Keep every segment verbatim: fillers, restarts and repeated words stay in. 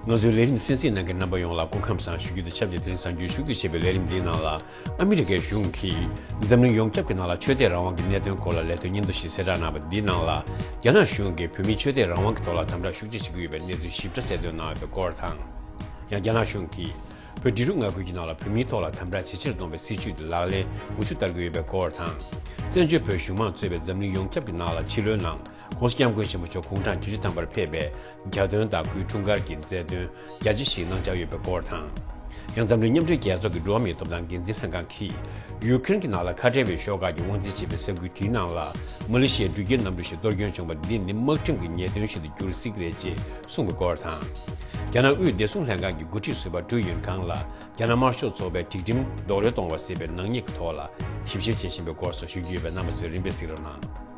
ང་ཚོའི་ལས་རིམ་གསན་གཟིགས་གནང་མཁན་རྣམ་པ་ཡོངས་ལ་སྐུ་ཁམས་བཟང་ཞུ་རྒྱུ་དང་ཆབས་ཅིག་དེ་རིང་གཟའ་མཇུག་ཤུགས་བསྡུས་བྱས་པའི་ལས་རིམ་འདིའི་ནང་ལ། ཨ་མི་རི་ཀའི་གཞུང་གིས་འཛམ་གླིང་ཡོངས་ཁྱབ་ཀྱི་ནང་ལ་ཆོས་དད་རང་དབང་གི་གནད་དོན་སྐོར་ལ་ལས་དོན་སྙན་ཐོ་ཞིག་གསལ་བསྒྲགས་གནང་བ་འདིའི་ནང་ལ། རྒྱ་ནག་གཞུང་གིས་བོད་མིའི་ཆོས་དད་རང་དབང་གི་ཐོག་ལ་དམ་དྲག་ཤུགས་ཆེ་བྱེད་ཀྱི་ཡོད་པའི་གནས་ཚུལ་ཞིབ་ཕྲ་གསལ་སྟོན་གནང་ཡོད་པའི་སྐོར་དང་། ཡང་རྒྱ་ནག་གཞུང་གིས་བོད་འབྲི་རུ་མངའ་ཁུལ་གྱི་ནང་ལ་བོད་མིའི་ཐོག་ལ་དམ་དྲག་ཇེ་ཆེར་གཏོང་བའི་སྲིད་བྱུས་དེ་ལག་ལེན་མུ་མཐུད་བསྟར་གྱི་ཡོད་པའི་སྐོར་དང་། བཙན་བྱོལ་བོད་གཞུང་མང་གཙོས་པའི་འཛམ་གླིང་ཡོངས་ཁྱབ་ཀྱི་ནང་ལ་ཕྱི་ལོའི་ནང་། ྋགོང་ས་ྋསྐྱབས་མགོན་ཆེན་པོ་མཆོག་དགུང་གྲངས་བཅུ་བཞི་ཐམ་པར་ཕེབས་པའི་གྱ་སྟོན་དང་གོས་འཁྲུངས་སྐར་གྱི་མཛད་དོན་རྒྱ་ཆེ་ཞིག་གནང་འཆར་ཡོད་པའི་སྐོར་དང་། ཡང་འཛམ་གླིང་མཉམ་འབྲེལ་རྒྱལ་ཚོགས་ཀྱི་འགྲོ་བ་མིའི་ཐོབ་ཐང་འགན་འཛིན་ལྷན་ཁང་གིས་ཡུ་ཁེ་རེན་གྱི་ནང་ལ་ཁ་བྲལ་བའི་ཤོག་ཁག་གིས་དབང་འཛིན་བྱེད་པའི་ས་ཁུལ་དེའི་ནང་ལ་མ་ལེ་ཤི་ཡའི་འགྲུལ་སྐྱེལ་གནམ་གྲུ་ཞིག་གཏོར་སྐྱོན་བྱུང་བ་འདི་ནི་དམག་ཁྲིམས་ཀྱི་ཉེས་དོན་ཞིག་ཏུ་འགྱུར་སྲིད་ཀྱི་རེད་ཅེས་གསུངས་པའི་སྐོར་དང་། རྒྱ་ནག་དབུས་བདེ་སྲུང་ལྷན་ཁང་གི་འགོ་ཁྲིད་ཟུར་པ་ཀྲུའུ་ཡུན་ཁང་ལ་རྒྱ་ནག་དམར་ཤོག་ཚོགས་པའི་སྒྲིག་ཁྲིམས་རྡོག་རོལ་གཏོང་བ་ཟེར་བའི་ནག་ཉེས་ཀྱི་ཐོག་ལ་ཞིབ་བཤེར་བྱེད་བཞིན་པའི་སྐོར་སོགས་ཞུ་རྒྱུ་ཡོད་པས། རྣམ་པ་ཚོས་རིམ་པས་གཟིགས་རོགས་གནང་།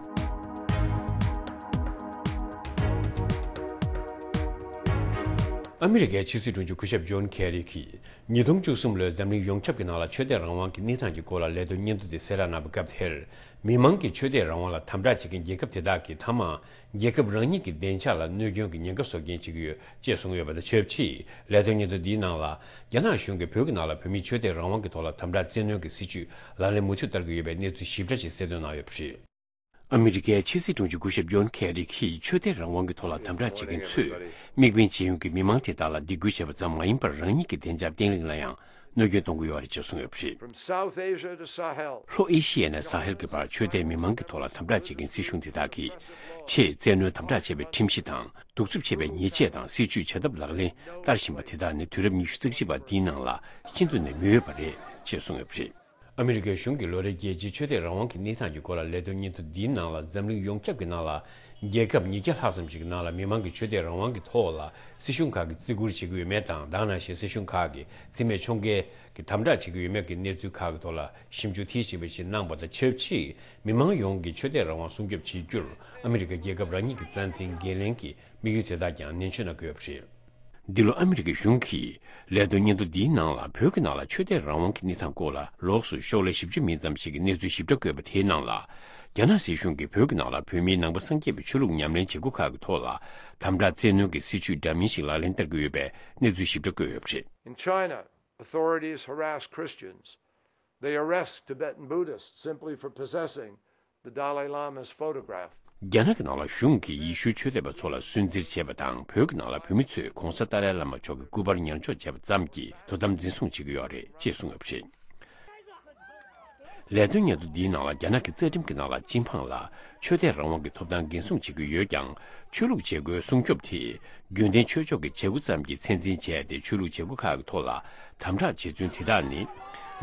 ཨ་མི་རི་ཀའི་ཕྱི་སྲིད་དྲུང་ཆེ་སྐུ་ཞབས་ཇོན་ཁེ་རི་གིས་ཉིས་སྟོང་བཅུ་གསུམ་ལོའི་འཛམ་གླིང་ཡོངས་ཁྱབ་ཀྱི་ནང་ལ་ཆོས་དད་རང་དབང་གི་གནས་སྟངས་ཀྱི་སྐོར་ལ་ལས་དོན་སྙན་ཐོ་དེ་གསལ་བསྒྲགས་གནང་བའི་སྐབས་དེར། མི་མང་གིས་ཆོས་དད་རང་དབང་ལ་དམ་དྲག་བྱེད་མཁན་རྒྱལ་ཁབ་དེ་དག་གིས་མཐའ་མ་རྒྱལ་ཁབ་རང་ཉིད་ཀྱི་བདེ་འཇགས་ལ་གནོད་སྐྱོན་གྱི་ཉེན་ཁ་བཟོ་མཁན་བྱེད་ཀྱི་ཡོད་ཅེས་གསུངས་ཡོད་པ་དང་ཆབས་ཅིག་ལས་དོན་སྙན་ཐོ་འདིའི་ནང་ལ། རྒྱ་ནག་གཞུང་གིས་བོད་ཀྱི་ནང་ལ་བོད་མིའི་ཆོས་དད་རང་དབང་གི་ཐོག་ལ་དམ་དྲག་བཙན་གནོན་གྱི་སྲིད་བྱུས་ལག་ལེན་མུ་མཐུད་བསྟར་གྱི་ཡོད་པའི་གནས་ཚུལ་ཞིབ་ཕྲ་ཞིག་གསལ་སྟོན་གནང་ཡོད་པ་རེད། ཨ་མི་རི་ཀའི་ཕྱི་སྲིད་དྲུང་ཆེ་སྐུ་ཞབས་ཇོན་ཁེ་རི་གིས་ཆོས་དད་རང་དབང་གི་ཐོག་ལ་དམ་དྲག་བྱེད་མཁན་ཚོས་དམིགས་འབེན་བྱེད་ཡུལ་གྱི་མི་མང་དེ་དག་ལ་སྡིགས་སྐུལ་བྱས་པ་ཙམ་མ་ཡིན་པར་རང་ཉིད་ཀྱི་བདེ་འཇགས་བརྟན་ལྷིང་ལ་ཡང་གནོད་སྐྱོན་གཏོང་གི་ཡོད་རེད་ཅེས་གསུངས་ཡོད་པ་རེད། From South Asia to Sahel. ལྷོ་ཨེ་ཤི་ཡ་ནས་ས་ཧེལ་གྱི་བར་ཆོས་དད་མི་མང་གི་ཐོག་ལ་དམ་དྲག་བྱེད་མཁན་སྲིད་གཞུང་དེ་དག་གིས་ཆེས་བཙན་གནོན་དམ་དྲག་བྱས་པའི་ཁྲིམས་གཞི་དང་གདུག་རྩུབ་ཆེ་བའི་ཉེས་ཆད་དང་སྲིད་བྱུས་བྱ་ཐབས་ལག་ལེན་བསྟར་བཞིན་པ་དེ་དག་ནི་དུས་རབས་ཉི་ཤུ་རྩ་གཅིག་པ་འདིའི་ནང་ལ་ཤིན་ཏུ་ནས་མི་འོས་པ་རེད་ཅེས་གསུངས་ཡོད་པ་རེད། ཨ་མི་རི་ཀའི་གཞུང་གིས་ལོ་རེའི་རྒྱལ་སྤྱིའི་ཆོས་དད་རང་དབང་གི་གནས་སྟངས་ཀྱི་སྐོར་ལ་ལས་དོན་སྙན་ཐོ་འདིའི་ནང་ལ་འཛམ་གླིང་ཡོངས་ཁྱབ་ཀྱི་ནང་ལ་རྒྱལ་ཁབ་ཉིས་བརྒྱ་ལྷག་ཙམ་ཞིག་གི་ནང་ལ་མི་མང་གི་ཆོས་དད་རང་དབང་གི་ཐོག་ལ་སྲིད་གཞུང་ཁག་གིས་བརྩི་བཀུར་བྱེད་ཀྱི་ཡོད་མེད་དང་། དེ་ནང་བཞིན་སྲིད་གཞུང་ཁག་གིས་བརྩི་མེད་ཕྱོགས་འགལ་གྱི་དམ་དྲག་བྱེད་ཀྱི་ཡོད་མེད་ཀྱི་གནས་ཚུལ་ཁག་གི་ཐོག་ལ་ཞིབ་འཇུག་མཐིལ་ཕྱིན་པ་ཞིག་གནང་བ་དང་ཆབས་ཅིག་མི་མང་ཡོངས་ཀྱི་ཆོས་དད་རང་དབང་སྲུང་སྐྱོབ་བྱེད་རྒྱུར་ཨ་མི་རི་ཀ་རྒྱལ་ཁབ་རང་ཉིད་ཀྱི་རྩ་འཛིན་འགན་ལེན་གྱི་དམིགས་ཡུལ་དེ་དག་ཀྱང་ནན་བརྗོད་གནང་གི་ཡོད་པ་རེད། འདི་ལོ་ཨ་མི་རི་ཀའི་གཞུང་གིས་ལས་དོན་སྙན་ཐོ་འདིའི་ནང་ལ་བོད་ཀྱི་ནང་ལ་ཆོས་དད་རང་དབང་གི་གནས་སྟངས་སྐོར་ལ་ལོགས་སུ་ཤོག་ལྷེ་བཞི་བཅུ་མིན་ཙམ་ཞིག་གི་གནས་ཚུལ་ཞིབ་ཕྲ་བཀོད་པ་དེའི་ནང་ལ། རྒྱ་ནག་སྲིད་གཞུང་གིས་བོད་ཀྱི་ནང་ལ་བོད་མིའི་ནང་པ་སངས་རྒྱས་པའི་ཆོས་ལུགས་ཉམས་ལེན་བྱེད་སྒོ་ཁག་གི་ཐོག་ལ་དམ་དྲག་བཙན་གནོན་གྱི་སྲིད་བྱུས་འདྲ་མིན་ཞིག་ལག་ལེན་བསྟར་གྱི་ཡོད་པའི་གནས་ཚུལ་ཞིབ་ཕྲ་བཀོད་ཡོད་པ་རེད། In China, authorities harass Christians. They arrest Tibetan Buddhists simply for possessing the Dalai Lama's photograph. རྒྱ་ནག་གི་ནང་ལ་གཞུང་གིས་ཡེ་ཤུའི་ཆོས་དད་པ་ཚོ་ལ་སུན་གཙེར་བྱས་པ་དང་། བོད་ཀྱི་ནང་ལ་བོད་མི་ཚོས་གོང་ས་ཏཱ་ལའི་བླ་མ་མཆོག་གི་སྐུ་པར་ཉར་འཇོག་བྱས་པ་ཙམ་གྱིས་དོ་དམ་འཛིན་བཟུང་བྱེད་ཀྱི་ཡོད་རེད་ཅེས་གསུངས་ཡོད་པ་རེད། ལས་དོན་སྙན་ཐོ་འདིའི་ནང་ལ་རྒྱ་ནག་གི་རྩ་ཁྲིམས་ཀྱི་ནང་ལ་སྤྱི་འབངས་ལ་ཆོས་དད་རང་དབང་གི་ཐོབ་ཐང་འགན་སྲུང་བྱེད་ཀྱི་ཡོད་ཀྱང་། ཆོས་ལུགས་བྱེད་སྒོའི་སྲུང་སྐྱོབ་དེ་རྒྱུན་ལྡན་ཆོས་ཕྱོགས་ཀྱི་བྱེད་སྒོ་ཙམ་གྱིས་ཚད་འཛིན་བྱས་ཏེ། ཆོས་ལུགས་བྱེད་སྒོ་ཁག་གི་ཐོག་ལ་དམ་དྲག་བྱེད་ཚུལ་དེ་དག་ནི།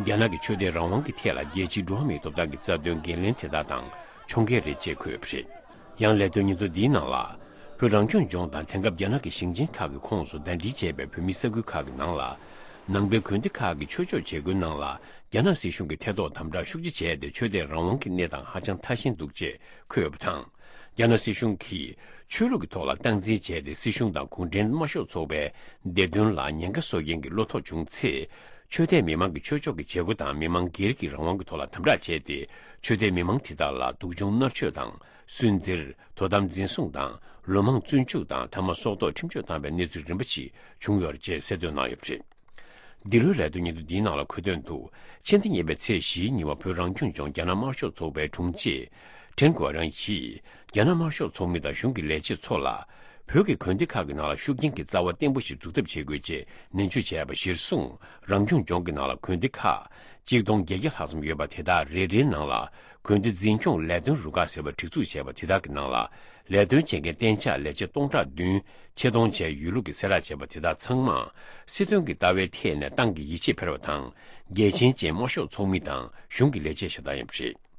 རྒྱ་ནག་གི་ཆོས་དད་རང་དབང་གི་ཐད་ལ་རྒྱལ་སྤྱིའི་འགྲོ་བ་མིའི་ཐོབ་ཐང་གི་རྩ་དོན་འགན་ལེན་དེ་དག་དང་ཕྱོགས་འགལ་རེད་ཅེས་འཁོད་ཡོད་པ་རེད། ཡང་ལས་དོན་སྙན་ཐོ་འདིའི་ནང་ལ། བོད་རང་སྐྱོང་ལྗོངས་དང་དེང་སྐབས་རྒྱ་ནག་གི་ཞིང་ཆེན་ཁག་གི་ཁོངས་སུ་ཟླ་སྒྲིལ་བྱས་པའི་བོད་མིའི་ས་ཁུལ་ཁག་གི་ནང་ལ། ནང་པའི་དགོན་སྡེ་ཁག་གི་ཆོས་ཕྱོགས་བྱེད་སྒོའི་ནང་ལ་རྒྱ་ནག་སྲིད་གཞུང་གིས་ཐེ་གཏོགས་དམ་དྲག་ཤུགས་ཆེ་བྱས་ཏེ། ཆོས་དད་རང་དབང་གི་གནས་སྟངས་ཧ་ཅང་ཐ་ཞན་འདུག་ཅེས་འཁོད་ཡོད་པ་དང་། རྒྱ་ནག་སྲིད་གཞུང་གིས་ཆོས་ལུགས་ཀྱི་ཐོག་ལ་སྟངས་འཛིན་བྱས་ཏེ། སྲིད་གཞུང་དང་གུང་ཁྲན་དམར་ཤོག་ཚོགས་པའི་བདེ་དོན་ལ་ཉེན་ཁ་བཟོ་མཁན་གྱི་བློ་ཐོག་བྱུང་ཚེ། ཆོས་དད་མི་མང་གི་ཆོས་ཕྱོགས་ཀྱི་བྱེད་སྒོ་དང་མི་མང་སྒེར་གྱི་རང་དབང་གི་ཐོག་ལ་དམ་དྲག་བྱས་ཏེ། ཆོས་དད་མི་མང་དེ་དག་ལ་སྡུག་སྦྱོང་མནར་གཅོད་དང་སུན་གཙེར། དོ་དམ་འཛིན་བཟུང་དང་། ལོ་མང་བཙོན་འཇུག་དང་། མཐའ་མ་སྲོག་ཐོག་ཁྲིམས་གཅོད་བཏང་བའི་གནས་ཚུལ་རིམ་པ་ཞིག་བྱུང་ཡོད་རེད་ཅེས་གསལ་སྟོན་གནང་ཡོད་པ་རེད། འདི་ལོའི་ལས་དོན་སྙན་ཐོ་འདིའི་ནང་ལ་འཁོད་དོན་དུ། ཕྱི་ཟླ་གཉིས་པའི་ཚེས་བཞིའི་ཉིན་མོ། བོད་རང་སྐྱོང་ལྗོངས་རྒྱ་ནག་དམར་ཤོག་ཚོགས་པའི་དྲུང་ཆེ་ཀྲེན་གོ་རང་གིས། རྒྱ་ནག་དམར་ཤོག་ཚོགས་མི་དང་གཞུང་གི་ལས་བྱེད་ཚོ་ལ། བོད་ཀྱི་དགོན་སྡེ་ཁག་གི་ནང་ལ་ཤུགས་རྐྱེན་གྱི་རྩ་བ་བརྟན་པོ་ཞིག་འཛུགས་ཐབས་བྱེད་དགོས་ཅེས་ནན་བརྗོད་བྱས་པ་གཞིར་བཟུང་། རང་སྐྱོང་ལྗོངས་ཀྱི་ནང་ལ་དགོན་སྡེ་ཁག་གཅིག་སྟོང་བརྒྱད་བརྒྱ་ལྷག་ཙམ་ཡོད་པ་དེ་དག་རེ་རེའི་ནང་ལ་དགོན་སྡེ་འཛིན་སྐྱོང་ལས་དོན་རུ་ཁག་ཟེར་བ་སྒྲིག་འཛུགས་བྱས་པ་དེ་དག་གི་ནང་ལ། ལས་དོན་བྱེད་མཁན་གཏན་འཇགས་ལས་བྱེད་སྟོང་ཕྲག་བདུན་ཆེད་གཏོང་བྱས་ཡོད་ལུགས་ཀྱི་གསལ་བསྒྲགས་བྱས་པ་དེ་དག་ཚང་མ་སྲིད་དོན་གྱི་ལྟ་བའི་ཐད་ནས་ཏང་གི་ཡིད་ཆེས་འཕེར་བ་དང་། རྒྱལ་ཆེན་ཅན་དམར་ཤོག་ཚོགས་མི་དང་གཞུང་གི་ལས་བྱེད་ཞུ་སྟངས་ཡིན་པ་རེད།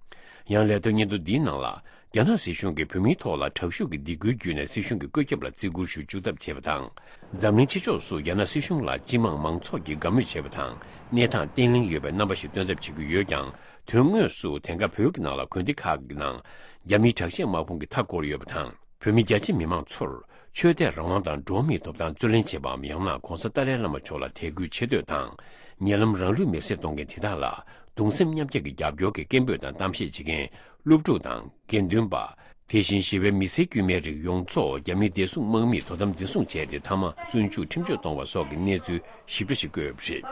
ཡང་ལས་དོན་སྙན་ཐོ་འདིའི་ནང་ལ། རྒྱ་ནག་སྲིད་གཞུང་གིས་བོད་མིའི་ཐོག་ལ་དྲག་ཤུགས་ཀྱི་སྡིགས་སྐུལ་བརྒྱུད་ནས་སྲིད་གཞུང་གི་བཀོད་ཁྱབ་ལ་བརྩི་བཀུར་ཞུ་བཅུག་ཐབས་བྱས་པ་དང་། འཛམ་གླིང་ཕྱི་ཕྱོགས་སུ་རྒྱ་ནག་སྲིད་གཞུང་ལ་སྤྱི་དམངས་མང་ཚོགས་ཀྱིས་དགའ་མོས་བྱེད་པ་དང་། གནས་སྟངས་བརྟན་ལྷིང་ཡོད་པའི་རྣམ་པ་ཞིག་སྟོན་ཐབས་བྱེད་ཀྱི་ཡོད་ཀྱང་། དོན་དངོས་སུ་དེང་སྐབས་བོད་ཀྱི་ནང་ལ་དགོན་སྡེ་ཁག་གི་ནང་རྒྱ་མིའི་དྲག་ཆས་དམག་དཔུང་གིས་མཐའ་བསྐོར་ཡོད་པ་དང་། བོད་མི་རྒྱ་ཆེ་མི་མང་ཚོར་ཆོས་དད་རང་དབང་དང་འགྲོ་བ་མིའི་ཐོབ་ཐང་རྩོད་ལེན་བྱེད་པའམ། ཡང་ན་གོང་ས་ཏཱ་ལའི་བླ་མ་མཆོག་ལ་དད་གུས་ཆེ་བསྟོད་དང་། ཉེ་ལམ་རང་ལུས་མེར་སྲེག་གཏོང་མཁན་དེ་དག་ལ་གདུང་སེམས་མཉམ་སྐྱེད་ཀྱི་རྒྱབ་སྐྱོར་གྱི་སྐད་འབོད་དང་གཏམ་བཤད་བྱེད་མཁན་སློབ་ཕྲུག་དང་། དགེ་འདུན་པ། དེ་བཞིན་ཞི་བའི་མི་སེར་དཀྱུས་མའི་རིགས་ཡོངས་རྫོགས་རྒྱ་མིའི་བདེ་སྲུང་དམག་མིས་དོ་དམ་འཛིན་བཟུང་བྱས་ཏེ། མཐའ་མ་བཙོན་འཇུག་ཁྲིམས་གཅོད་གཏོང་བ་སོགས་ཀྱི་གནས་ཚུལ་ཞིབ་ཕྲ་ཞིག་བཀོད་ཡོད་པ་རེད།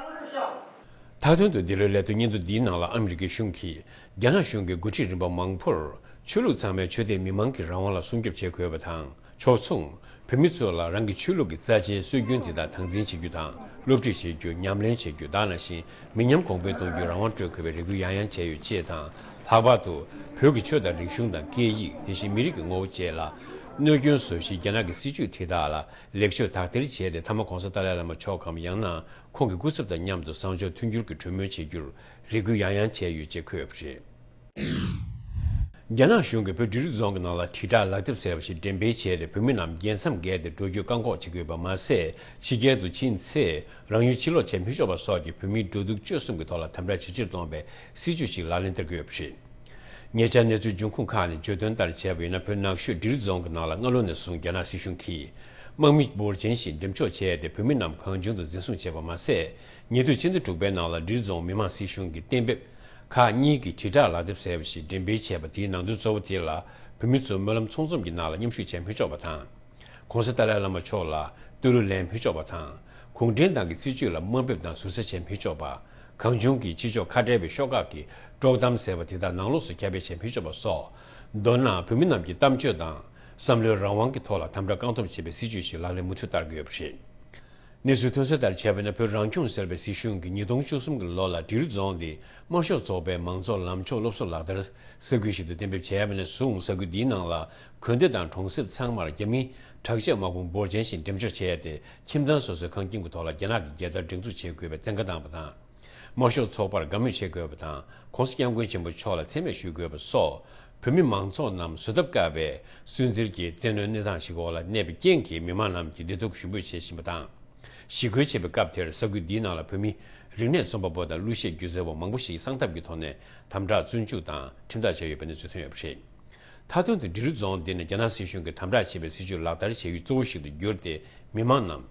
མཐའ་དོན་དུ་འདི་ལོའི་ལས་དོན་སྙན་ཐོ་འདིའི་ནང་ལ་ཨ་མི་རི་ཀའི་གཞུང་གིས་རྒྱ་ནག་གཞུང་གི་འགོ་ཁྲིད་རིམ་པ་མང་པོར་ཆོས་ལུགས་ཚང་མས་ཆོས་དད་མི་མང་གི་རང་དབང་ལ་སྲུང་སྐྱོབ་བྱེད་དགོས་པ་དང་། ཕྱོགས་མཚུངས། བོད་མི་ཚོ་ལ་རང་གི་ཆོས་ལུགས་ཀྱི་རྩ་ཆེའི་སྲོལ་རྒྱུན་དེ་དག་དམ་འཛིན་བྱེད་རྒྱུ་དང་། སློབ་ཁྲིད་བྱེད་རྒྱུ། ཉམས་ལེན་བྱེད་རྒྱུ། ད་ནང་བཞིན་མི་ཉམས་གོང་འཕེལ་གཏོང་རྒྱུའི་རང་དབང་སྤྲོད་དགོས་པའི་རེ་སྐུལ་ཡང་ཡང་བྱས་ཡོད་ཅེས་དང་། ལྷག་པར་དུ་བོད་ཀྱི་ཆོས་དང་རིག་གཞུང་དང་སྐད་ཡིག་དེ་བཞིན་མི་རིགས་ཀྱི་ངོ་བོ་བཅས་ལ་གནོད་སྐྱོན་བཟོ་གཞིའི་རྒྱ་ནག་གི་སྲིད་བྱུས་དེ་དག་ལ་ལེགས་བཅོས་དག་ཐེར་བྱས་ཏེ། མཐའ་མ་༸གོང་ས་ཏཱ་ལའི་བླ་མ་མཆོག་གམ། ཡང་ན་ཁོང་གི་སྐུ་ཚབ་དང་མཉམ་དུ་བཟང་ཕྱོགས་མཐུན་འགྱུར་གྱི་གྲོས་མོལ་བྱེད་རྒྱུར་རེ་སྐུལ་ཡང་ཡང་བྱས་ཡོད་ཅེས་འཁོད་ཡོད་པ་རེད། རྒྱ་ནག་གཞུང་གིས་བོད་འབྲི་རུ་རྫོང་གི་ནང་ལ་དྲིལ་བསྒྲགས་ལག་དེབ་ཟེར་བ་ཞིག་འགྲེམས་སྤེལ་བྱས་ཏེ། བོད་མི་རྣམས་རྒྱལ་མཚམས་བརྒལ་ཏེ་འགྲོ་རྒྱུར་བཀག་འགོག་བྱེད་དགོས་པ་མ་ཟད། ཕྱི་རྒྱལ་དུ་ཕྱིན་ཚེ་རང་ཡུལ་ཕྱིར་ལོག་བྱེད་མི་ཆོག་པ་སོགས་ཀྱི་བོད་མིའི་འགྲོ་འདུག་སྤྱོད་གསུམ་གྱི་ཐོག་ལ་དམ་དྲག་ཇེ་ཆེར་གཏོང་བའི་སྲིད་བྱུས་ཤིག་ལག་ལེན་བསྟར་གྱི་ཡོད་པ་རེད། ཉེ་ཆར་གནས་ཚུལ་འབྱུང་ཁུངས་ཁག་ནས་བརྗོད་དོན་ལྟར་བྱས་པ་ཡིན་ན། བོད་ནག་ཆུ་འབྲི་རུ་རྫོང་གི་ནང་ལ་སྔ་ལོ་ནས་བཟུང་རྒྱ་ནག་སྲིད་གཞུང་གིས་དམག་མི་འབོར་ཆེན་ཞིག་འགྲེམས་འཇོག་བྱས་ཏེ། བོད་མི་རྣམས་གང་བྱུང་དུ་འཛིན་བཟུང་བྱས་པ་མ་ཟད། ཉེ་དུས་ཕྱི་ཟླ་དྲུག་པའི་ནང་ལ་འབྲི་རུ་རྫོང་མི་དམངས་སྲིད་གཞུང་གི་གཏན་འབེབས་ཁག་གཉིས་ཀྱི་དྲིལ་བསྒྲགས་ལག་དེབ་ཟེར་བ་ཞིག་འགྲེམས་སྤེལ་བྱས་པ་དེའི་ནང་དོན་གཙོ་བོ་དེ་ལ། བོད་མི་ཚོ་སྨོན་ལམ་ཚོགས་འཛོམས་ཀྱི་ནང་ལ་མཉམ་ཞུགས་བྱེད་མི་ཆོག་པ་དང་། ༸གོང་ས་ཏཱ་ལའི་བླ་མ་མཆོག་ལ་བསྟོད་གླུ་ལེན་མི་ཆོག་པ་དང་། གུང་ཁྲན་ཏང་གི་སྲིད་བྱུས་ལ་དམའ་འབེབས་དང་ཟུར་ཟ་བྱེད་མི་ཆོག་པ། གང་བྱུང་གིས་ཕྱི་ཕྱོགས་ཁ་བྲལ་བའི་ཤོག་ཁག་གི་དཀྲོག་གཏམ་ཟེར་བ་དེ་དག་ནང་ལོགས་སུ་ཁྱབ་སྤེལ་བྱེད་མི་ཆོག་པ་སོགས། མདོར་ན་བོད་མི་རྣམས་ཀྱི་གཏམ་བརྗོད་དང་བསམ་བློའི་རང་དབང་གི་ཐོག་ལ་དམ་དྲག་བཀག་སྡོམ་བྱེད་པའི་སྲིད་བྱུས་ཤིག་ལག་ལེན་མུ་མཐུད་བསྟར་གྱི་ཡོད་པ་རེད། གནས་ཚུལ་ཐོན་གསལ་ལྟར་བྱས་པ་ཡིན་ན། བོད་རང་སྐྱོང་ཟེར་བའི་སྲིད་གཞུང་གིས་ཉིས་སྟོང་བཅུ་གསུམ་གྱི་ལོ་ལ་འབྲི་རུ་རྫོང་དེ་དམར་ཤོག་ཚོགས་པའི་མང་ཚོགས་ལམ་ཕྱོགས་སློབ་གསོ་ལག་བསྟར་ས་ཁུལ་ཞིག་ཏུ་གཏན་འབེབས་བྱས་པ་ནས་བཟུང་། ས་ཁུལ་འདིའི་ནང་ལ་དགོན་སྡེ་དང་གྲོང་གསེབ་ཚང་མར་རྒྱ་མིའི་དྲག་ཆས་དམག་དཔུང་འབོར་ཆེན་ཞིག་འགྲེམས་འཇོག་བྱས་ཏེ། ཁྱིམ་ཚང་སོ་སོའི་ཁང་ཁྱིམ་གྱི་ཐོག་ལ་རྒྱ་ནག་གི་རྒྱལ་དར་སྒྲེང་འཛུགས་བྱེད་དགོས་པའི་བཙན་བཀའ་བཏང་བ་དང་། དམར་ཤོག་ཚོགས་པར་དགའ་མོས་བྱེད་དགོས་པ་དང་། ༸གོང་ས་༸སྐྱབས་མགོན་ཆེན་པོ་མཆོག་ལ་མཚན་སྨད་ཞུ་དགོས་པ་སོགས། བོད་མི་མང་ཚོགས་རྣམས་བཟོད་ཐབས་དཀའ་བའི་སུན་གཙེར་གྱི་བཙན་གནོན་གནས་སྟངས་ཤིག་འོག་ལ་གནས་པའི་རྐྱེན་གྱིས། མི་མང་རྣམས་ཀྱིས་བདེ་སྡུག་ཞུ་འབོད་བྱེད་བཞིན་པ་དང་། ཞི་རྒོལ་བྱེད་པའི་སྐབས་དེར་ས་ཁུལ་འདིའི་ནང་ལ་བོད་མི་རིག་གནས་རྩོམ་པ་པོ་དང་གླུ་གཞས་སྒྱུ་རྩལ་བ་མང་པོ་ཞིག་གསང་ཐབས་ཀྱི་ཐོག་ནས་དམ་དྲག་བཙོན་འཇུག་དང་ཁྲིམས་ཐག་བཅད་ཡོད་པའི་གནས་ཚུལ་ཐོན་ཡོད་པ་རེད། མཐའ་དོན་དུ་འབྲི་རུ་རྫོང་འདི་ནི་རྒྱ་ནག་སྲིད་གཞུང་གིས་དམ་དྲག་བྱེད་པའི་སྲིད་བྱུས་ལག་བསྟར་བྱ་ཡུལ་གཙོ་བོ་ཞིག་ཏུ་གྱུར་ཏེ། མི་མང་རྣམས་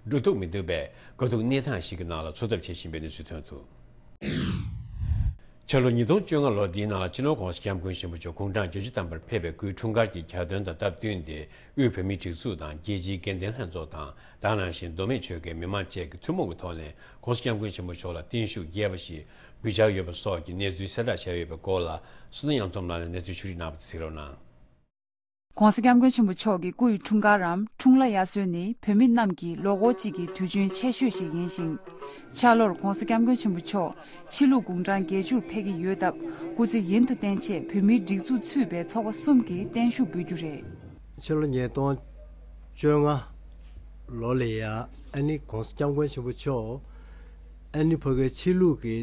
འགྲོ་ཐུབ་མི་ཐུབ་པའི་དཀའ་སྡུག་གནས་སྟངས་ཤིག་གི་ནང་ལ་འཚོ་ཐབས་བྱེད་བཞིན་པའི་གནས་ཚུལ་ཐོན་འདུག། ཕྱི་ལོ་ཉིས་སྟོང་བཅོ་ལྔ་ལོ་འདིའི་ནང་ལ། སྤྱི་ནོར་༸གོང་ས་༸སྐྱབས་མགོན་ཆེན་པོ་མཆོག་དགུང་གྲངས་བརྒྱད་ཅུ་ཐམ་པར་ཕེབས་པའི་སྐུའི་འཁྲུངས་སྐར་གྱི་གྱ་སྟོན་དང་སྟབས་བསྟུན་ཏེ། དབུས་བོད་མིའི་སྒྲིག་འཛུགས་དང་རྒྱལ་སྤྱིའི་དགེ་ལྡན་ལྷན་ཚོགས་དང་། ད་ནང་བཞིན་མདོ་སྨད་ཆོལ་ཁའི་མི་མང་བཅས་ཀྱི་ཐུན་མོང་གི་ཐོག་ནས་༸གོང་ས་༸སྐྱབས་མགོན་ཆེན་པོ་མཆོག་ལ་བརྟན་བཞུགས་རྒྱས་པ་ཞིག་འབུལ་འཆར་ཡོད་པ་སོགས་ཀྱི་གནས་ཚུལ་གསལ་བསྒྲགས་བྱས་ཡོད་པའི་སྐོར་ལ། བསོད་ནམས་གཡང་འཛོམས་ལགས་ནས་གནས་ཚུལ་ཕྱོགས་བསྒྲིགས་གནང་བ་དེ་གཟིགས་རོགས་གནང་། ༸གོང་ས་༸སྐྱབས་མགོན་ཆེན་པོ་མཆོག་གི་སྐུ་ཡི་འཁྲུངས་སྐར་རམ་འཁྲུངས་ལྷ་དབྱར་གསོལ་ནི། བོད་མི་རྣམས་ཀྱི་ལོ་འཁོར་གཅིག་གི་དུས་ཆེན་ཆེ་ཤོས་ཤིག་ཡིན་ཞིང་། འཆར་ལོར་༸གོང་ས་༸སྐྱབས་མགོན་ཆེན་པོ་མཆོག་ཕྱི་ལུགས་དགུང་གྲངས་བརྒྱད་ཅུར་ཕེབས་ཀྱི་ཡོད་སྟབས། སྐུ་ཚེ་ཡུན་དུ་བརྟན་ཆེད་བོད་མིའི་སྒྲིག་འཛུགས་ཚུད་པའི་ཚོགས་པ་གསུམ་གྱིས་བརྟན་བཞུགས་འབུལ་རྒྱུ་རེད། ཕྱི་ལོ་ཉིས་སྟོང་བཅོ་ལྔ་ལོ་ལ་ཡ། ཨ་ནི་༸གོང་ས་༸སྐྱབས་མགོན་ཆེན་པོ་མཆོག་ཨ་ནི་ཕ་གིའི་ཕྱི་ལུགས་ཀྱི་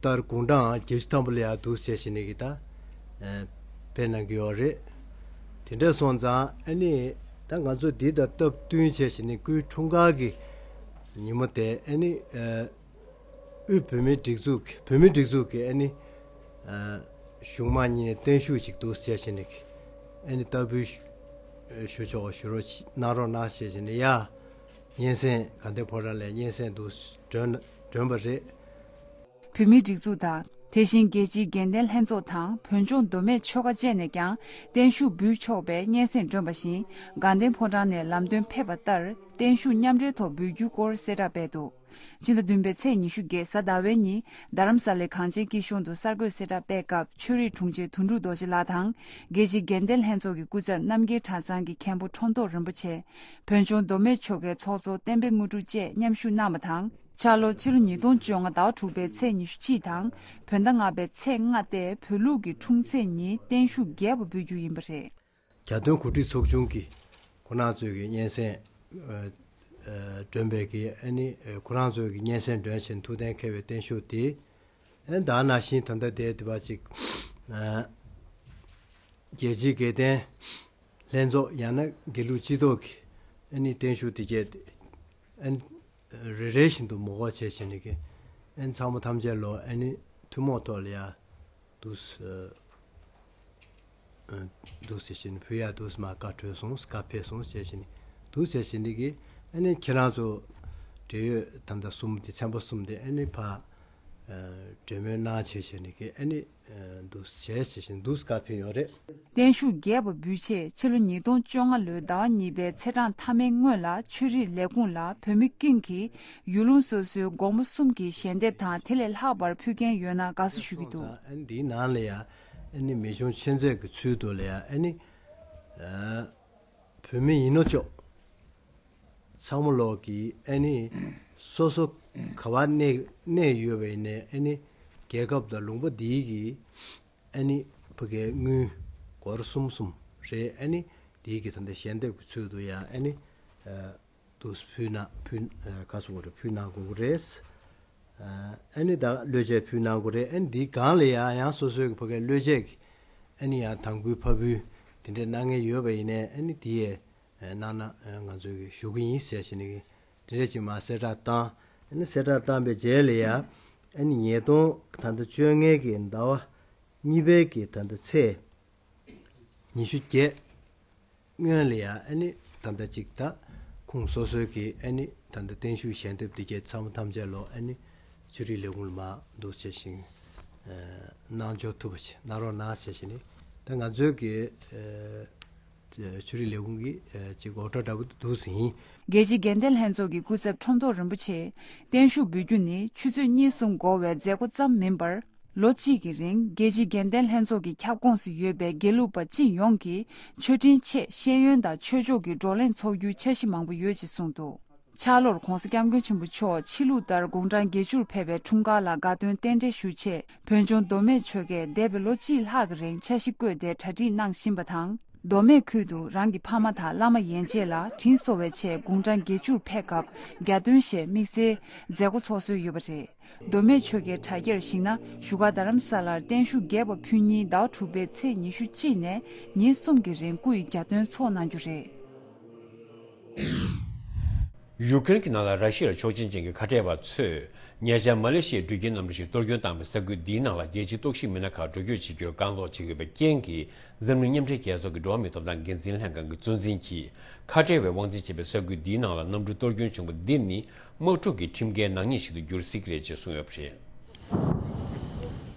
ལྟར་དགུང་གྲངས་བརྒྱད་ཅུ་ཐམ་པ་ལ་ཡ་འདུག་ཟེར་བྱས་ནས་ཀྱི་ད་ཨ་ཕེབས་གནང་གི་ཡོད་རེད། དེ་འདྲ་སོང་ཙང་ཨ་ནི་ད་ང་ཚོ་འདི་དང་སྟབས་བསྟུན་བྱས་བྱས་ནས་སྐུའི་འཁྲུངས་སྐར་གྱི་ཉིན་མོ་དེ་ཨ་ནི་ཨ། དབུས་བོད་མིའི་སྒྲིག་འཛུགས་ཀྱི་བོད་མིའི་སྒྲིག་འཛུགས་ཀྱི་ཨ་ནི་ཨ་གཞུང་མང་གཉིས་བརྟན་བཞུགས་ཅིག་འདུག་ཟེར་བྱས་ནས་ཨ་ནི་ལྟ་བུའི་ཞུ་ཆོག་ཞུ་རོགས་གནང་རོགས་གནང་ཟེར་བྱས་ནས་ཡ། སྙན་སེང་དགའ་ལྡན་ཕོ་བྲང་ལས་སྙན་སེང་འདུག་སྒྲོན་སྒྲོན་པ་རེད། བོད་མིའི་སྒྲིག་འཛུགས་དང་། དེ་བཞིན་རྒྱལ་སྤྱིའི་དགེ་ལྡན་ལྷན་ཚོགས་དང་བོད་ལྗོངས་མདོ་སྨད་ཆོལ་ཁ་བཅས་ནས་ཀྱང་བརྟན་བཞུགས་འབུལ་ཆོག་པའི་སྙན་སེང་སྒྲོན་པ་བཞིན། དགའ་ལྡན་ཕོ་བྲང་ནས་ལམ་སྟོན་ཕེབས་པ་ལྟར་བརྟན་བཞུགས་མཉམ་འབྲེལ་ཐོག་འབུལ་རྒྱུའི་སྐོར་གསལ་བསྒྲགས་སྤེལ་འདུག། སྤྱི་ཟླ་བདུན་པའི་ཚེས་ཉི་ཤུ་བརྒྱད་གཟའ་ཟླ་བའི་ཉིན། རྡ་རམ་ས་ལའི་གངས་ཅན་སྐྱིད་གཤོངས་དུ་གསར་འགོད་གསལ་བསྒྲགས་སྤེལ་སྐབས། ཆོས་རིག་དྲུང་ཆེ་དོན་གྲུབ་རྡོ་རྗེ་ལགས་དང་། རྒྱལ་སྤྱིའི་དགེ་ལྡན་ལྷན་ཚོགས་ཀྱི་སྐུ་ཚབ་རྣམ་རྒྱལ་གྲྭ་ཚང་གི་མཁན་པོ་ཁྲོམ་ཐོག་རིན་པོ་ཆེ། བོད་ལྗོངས་མདོ་སྨད་ཆོལ་ཁའི་ཚོགས་གཙོ་བསྟན་པའི་དངོས་གྲུབ་བཅས་མཉམ་ཞུགས་གནང་བ་དང་། ཕྱག་ལོ་ཕྱི་ལོ་ཉིས་སྟོང་བཅོ་ལྔ་ཟླ་བ་དྲུག་པའི་ཚེས་ཉི་ཤུ་གཅིག་དང་། བོད་ཟླ་ལྔ་པའི་ཚེས་ལྔ་སྟེ། བོད་ལུགས་ཀྱི་འཁྲུངས་ཚེས་ཉིན་བརྟན་བཞུགས་རྒྱས་པ་འབུལ་རྒྱུ་ཡིན་པ་རེད། གྱ་སྟོན་གོ་སྒྲིག་ཚོགས་ཆུང་གིས་ཁོ་རང་ཚོའི་གི་སྙན་སེང་ཨ་ཨ་སྒྲོན་པའི་གི་ཨ་ནི་ཨ་ཁོ་རང་ཚོའི་གི་སྙན་སེང་སྒྲོན་བཞིན་ཐུགས་གཏན་འཁེལ་བའི་བརྟན་བཞུགས་དེ། ཨ་ད་ནང་བཞིན་ད་ལྟ་དེ་དེ་བ་ཅིག་ཨ་རྒྱལ་སྤྱིའི་དགེ་ལྡན་ལྷན་ཚོགས་ཡང་ན་དགེ་ལུགས་སྤྱི་ཚོགས་ཀྱི་ཨ་ནི་བརྟན་བཞུགས་དེ་བཅས་ཨ་ནི་རེ་རེ་བཞིན་དུ་མོ་སྒོ་བྱས་བྱས་ནས་ཀྱི་ཨ་ནི་ཚང་མ་ཐམས་ཅད་ལོ་ཨ་ནི་ཐུན་མོང་ཐོག་ལ་ཡ་འདུག་ཨ་འདུག་ཟེར་བྱས་ནས་ཕུལ་ཡ་འདུག་མ་བཀའ་གྲོལ་སོང་། བཀའ་ཕེབས་སོང་ཟེར་བྱས་ནས་འདུག་ཟེར་བྱས་ནས་ཀྱི་ཨ་ནི་ཁྱེད་རང་ཚོ་འབྲེལ་ཡོད་ད་ལྟ་གསུམ་དེ་ཚན་པ་གསུམ་དེ་ཨ་ནི་ཕ། གྲོས་མོལ་གནང་བྱས་བྱས་ནས་ཀྱི་ཨ་ནི་འདུག་བྱས་བྱས་བྱས་འདུག་བཀའ་ཕེབས་ཡོད་རེད། བརྟན་བཞུགས་རྒྱས་པ་འབུལ་ཆེད་ཕྱི་ལོ་ཉིས་སྟོང་བཅོ་ལྔ་ལོའི་ཟླ་བ་གཉིས་པའི་ཚེས་གྲངས་མཐའ་མའི་སྔོན་ལ་ཆོས་རིག་ལས་ཁུངས་ལ་བོད་མི་ཀུན་གྱིས་ཡུལ་ལུང་སོ་སོའི་དགོང་མོ་གསུམ་གྱི་ཞལ་འདེབས་དང་དེ་ལས་ལྷག་པར་ཕུལ་མཁན་ཡོད་ན་དགའ་བསུ་ཞུ་གི་འདུག་ཨ་ནི་འདིའི་ནང་ལ་ཡང་ཨ་ནི་མི་ཆུང་ཆེན་ཚད་ཀྱི་ཚུལ་དུ་ལ་ཡང་ཨ་ནི་བོད་མི་ཡིན་ནོ་ཅོག་ཚང་མ་ལོག་གིས་ཨ་ནི་སོ་སོ་ག་བ་གནས་གནས་ཡོད་པ་ཡིན་ནའི་ཨ་ནི་རྒྱལ་ཁབ་དང་ལུང་པ་འདིའི་གི་ཨ་ནི་ཕ་གའི་དངུལ་སྒོར་གསུམ་གསུམ་རེད། ཨ་ནི་དེའི་གི་ད་ལྟ་ཞལ་འདེབས་ཀྱི་ཚུལ་དུ་ཡང་ཨ་ནི་དུ་ཕུལ་ན་ཕུལ་ག་སུ་གོ་རེ་ཕུལ་གནང་དགོས་ཀྱི་རེད། ཨ་ནི་ད་བློས་བཅད་ཕུལ་གནང་དགོས་རེད། ཨ་ནི་འདིའི་སྒང་ལ་ཡང་ཡང་སོ་སོའི་གི་ཕ་གའི་བློས་བཅད་ཀྱི་ཨ་ནི་ཡང་དང་པོའི་ཕ་བུའི་དེ་འདྲའི་གནང་མཁན་ཡོད་པ་ཡིན་ནའི་ཨ་ནི་དེ་ཡས་གནང་ན་ང་ཚོས་གི་ཞུ་གི་ཡིན་ཟེར་བྱས་ནས་གི་དེ་འདྲ་ཅིག་མ་གསལ་བསྒྲགས་བཏང་། ཨ་ནི་གསལ་བསྒྲགས་བཏང་པའི་རྗེས་ལ་ཡང་ཨ་ནི་ཉིས་སྟོང་ད་ལྟ་བཅོ་ལྔའི་གི་ཟླ་བ་གཉིས་པའི་གི་ད་ལྟ་ཚེས་ཉི་ཤུ་བརྒྱད་སྔོན་ལ་ཡང་ཨ་ནི་ད་ལྟ་ཅིག་ད་ཁོང་སོ་སོའི་གི་ཨ་ནི་ད་ལྟ་བརྟན་བཞུགས་ཞལ་འདེབས་འདི་གའི་ཚང་མ་ཐམས་ཅད་ལོ་ཨ་ནི་ཆོས་རིག་ལས་ཁུངས་ལ་མར་འདུག་བྱས་ཤིང་གནང་འཇོག་ཐུབ་པ་ཞིག་གནང་རོགས་གནང་ཟེར་བྱས་ནས་ད་ང་ཚོའི་གི་ཆོས་རིག་ལས་ཁུངས་ཀྱི་ཅིག་འོག་གྲངས་འདྲ་པོ་འདུག་ཟིན། རྒྱལ་སྤྱིའི་དགེ་ལྡན་ལྷན་ཚོགས་ཀྱི་སྐུ་ཚབ་ཁྲོམ་ཐོག་རིན་པོ་ཆེས་བརྟན་བཞུགས་འབུལ་རྒྱུ་ནི་ཆུ་ཚོད་གཉིས་གསུམ་འགོར་བའི་མཛད་སྒོ་ཙམ་མིན་པར། ལོ་གཅིག་གི་རིང་རྒྱལ་སྤྱིའི་དགེ་ལྡན་ལྷན་ཚོགས་ཀྱི་ཁྱབ་ཁོངས་སུ་ཡོད་པའི་དགེ་ལུགས་པ་སྤྱི་ཡོངས་ཀྱིས་མཆོད་སྤྲིན་ཆེད་ཤེས་ཡོན་དང་ཆོས་ཕྱོགས་ཀྱི་བགྲོ་གླེང་འཚོགས་རྒྱུའི་འཆར་གཞི་མང་པོ་ཡོད་ཅེས་གསུངས་འདུག་ཕྱག་ལོར་༧གོང་ས་༧སྐྱབས་མགོན་ཆེན་པོ་མཆོག་ཕྱི་ལུགས་ལྟར་དགུང་གྲངས་བརྒྱད་ཅུར་ཕེབས་པའི་འཁྲུངས་སྐར་ལ་དགའ་སྟོན་རྟེན་འབྲེལ་ཞུ་ཆེད་བོད་ལྗོངས་མདོ་སྨད་ཆོལ་ཁས་འདས་པའི་ལོ་གཅིག་ལྷག་གི་རིང་འཆར་གཞི་བཀོད་དེ་གྲ་སྒྲིག་གནང་བཞིན་པ་དང་། མདོ་སྨད་ཁུལ་དུ་རང་གི་ཕ་མ་དང་བླ་མ་ཡན་ཆད་ལ་དྲིན་གཟོ་བའི་ཆེད་དགུང་གྲངས་བརྒྱད་ཅུར་ཕེབས་སྐབས་གྱ་སྟོན་ཞེས་དམིགས་བསལ་མཛད་སྒོ་ཚོགས་སྲོལ་ཡོད་པ་རེད། མདོ་སྨད་ཆོལ་ཁའི་དྲ་རྒྱར་གཞིགས་ན་བཞུགས་སྒར་རྡ་རམ་ས་ལར་བརྟན་བཞུགས་རྒྱས་པ་ཕུལ་ཉིན་ཟླ་བ་དྲུག་པའི་ཚེས་ཉི་ཤུ་གཅིག་ནས་ཉིན་གསུམ་གྱི་རིང་སྐུ་ཡི་གྱ་སྟོན་འཚོགས་གནང་རྒྱུ་རེད། ཡུ་ཀེ་རེན་གྱི་ནང་ལ་ར་ཤི་ཡར་ཕྱོགས་ཞེན་ཅན་གྱི་ཁ་བྲལ་བ་ཚོས་ཉེ་ཆར་མ་ལེ་ཤི་ཡའི་འགྲུལ་སྐྱེལ་གནམ་གྲུ་ཞིག་གཏོར་སྐྱོན་བཏང་བའི་ས་ཁུལ་འདིའི་ནང་ལ་རྒྱལ་སྤྱིའི་རྟོག་ཞིབ་མི་སྣ་ཁག་འགྲོ་སྐྱོད་བྱེད་རྒྱུར་བཀག་འགོག་བྱེད་དགོས་པའི་རྐྱེན་གྱིས། འཛམ་གླིང་མཉམ་འབྲེལ་རྒྱལ་ཚོགས་ཀྱི་འགྲོ་བ་མིའི་ཐོབ་ཐང་འགན་འཛིན་ལྷན་ཁང་གི་གཙོ་འཛིན་གྱིས་ཁ་བྲལ་བའི་དབང་འཛིན་བྱེད་པའི་ས་ཁུལ་འདིའི་ནང་ལ་གནམ་གྲུ་གཏོར་སྐྱོན་བྱུང་བ་འདི་ནི་དམག་འཁྲུག་གི་ཁྲིམས་འགལ་ནག་ཉེས་ཤིག་ཏུ་འགྱུར་སྲིད་ཀྱི་རེད་ཅེས་གསུངས་ཡོད་པ་རེད།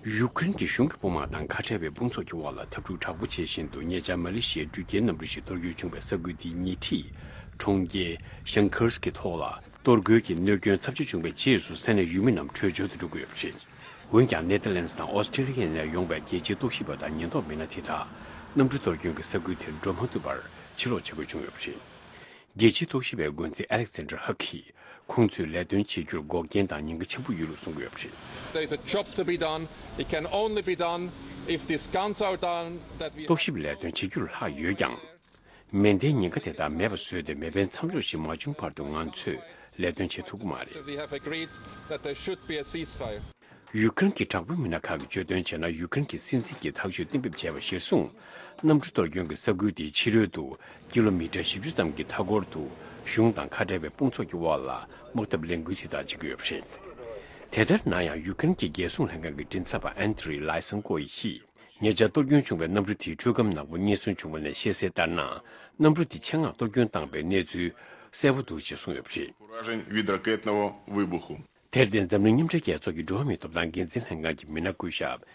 ཡུ་ཀེ་རེན་གྱི་གཞུང་གི་དཔུང་དམག་དང་ཁ་བྲལ་བའི་དཔུང་ཚོགས་ཀྱི་དབར་ལ་འཐབ་འཁྲུག་དྲག་པོ་ཇེ་ཞན་དུ། ཉེ་ཆར་མ་ལེ་ཤི་ཡའི་འགྲུལ་སྐྱེལ་གནམ་གྲུ་ཞིག་གཏོར་སྐྱོན་བྱུང་བའི་ས་ཁུལ་དེའི་ཉེ་འཁྲིས་གྲོང་ཁྱེར་ཤང་ཁར་སི་ཀྱི་ཐོག་ལ། གཏོར་རྒོལ་གྱི་གནོད་སྐྱོན་ཚབས་ཆེ་བྱུང་བའི་རྗེས་སུ་ས་གནས་ཡུལ་མི་རྣམས་བྲོས་བྱོལ་དུ་འགྲོ་དགོས་ཡོད་པ་རེད། འོན་ཀྱང་ནེ་ཐར་ལན་སི་དང་ཨོ་སི་ཀྲི་ལི་ཡ་ནས་ཡོང་བའི་རྒྱལ་སྤྱིའི་རྟོག་ཞིབ་པ་དང་ཉེན་རྟོག་མི་སྣ་དེ་དག་གནམ་གྲུ་གཏོར་སྐྱོན་གྱི་ས་ཁུལ་དེར་འགྲོ་མ་ཐུབ་པར་ཕྱིར་ལོག་བྱེད་དགོས་བྱུང་ཡོད་པ་རེད། རྒྱལ་སྤྱིའི་རྟོག་ཞིབ་པའི་འགོ་འཛིན་ཨ་ལེག་སན་ཌར་ཧག་གིས་ཁོང་ཚོས་ལས་དོན་བྱེད་རྒྱུར་འགོག་རྐྱེན་དང་ཉེན་ཁ་ཆེན་པོ་ཡོད་ལུགས་གསུང་གི་ཡོད་པ་རེད། There is a job to be done. It can only be done if these guns are down that we རྟོག་ཞིབ་ལས་དོན་བྱེད་རྒྱུར་ལྷག་ཡོད་ཀྱང་། མེ་མདའི་ཉེན་ཁ་དེ་དག་མེད་པ་བཟོས་ཏེ་མེ་འཕེན་མཚམས་འཇོག་ཞིག་མ་བྱུང་བར་དུ་ང་ཚོས་ལས་དོན་བྱེད་ཐུབ་ཀྱི་མ་རེད། We have agreed that there should be a ceasefire. ཡུ་ཀེ་རེན་གྱི་དྲག་པོའི་མི་སྣ་ཁག་གིས་བརྗོད་དོན་བྱས་ན། ཡུ་ཀེ་རེན་གྱི་སྲིད་འཛིན་གྱིས་ཐག་གཅོད་གཏན་འབེབས་བྱས་པ་གཞིར་བཟུང་། གནམ་གྲུ་གཏོར་སྐྱོན་གྱི་ས་ཁུལ་དེའི་ཕྱི་རོལ་དུ་ཀི་ལོ་མི་ཊར་བཞི་བཅུ་ཙམ་གྱི་མཐའ་འཁོར་དུ་གཞུང་དང་ཁ་བྲལ་བའི་དཔུང་ཚོགས་ཀྱི་དབར་ལ་དམག་འཐབ་ལས་འགུལ་དེ་དག་བྱེད་ཀྱི་ཡོད་པ་རེད། དེ་ལྟར་ན་ཡང་ཡུ་ཀེ་རེན་གྱི་རྒྱལ་སྲུང་ལྷན་ཁང་གི་མགྲིན་ཚབ་པ་ཨན་ཐི་རི་ལའི་སན་ཀོ་ཡིས་ཉེ་ཆར་གཏོར་སྐྱོན་བྱུང་བའི་གནམ་གྲུ་དེའི་འཕྲུལ་ཁམས་ནག་པོ་རྙེད་སོན་བྱུང་བ་ནས་ཤེས་གསལ་ལྟར་ན། གནམ་གྲུ་དེ་ཆེད་མངགས་གཏོར་སྐྱོན་བཏང་པའི་གནས་ཚུལ་གསལ་པོ་འདུག་ཅེས་གསུངས་ཡོད་པ་རེད། Уражень від ракетного вибуху. དེར་བརྟེན་འཛམ་གླིང་མཉམ་འབྲེལ་རྒྱལ་ཚོགས་ཀྱི་འགྲོ་བ་མིའི་ཐོབ་ཐང་འགན་འཛིན་ལྷན་ཁང་གི་མི་སྣ་སྐུ་ཞབས་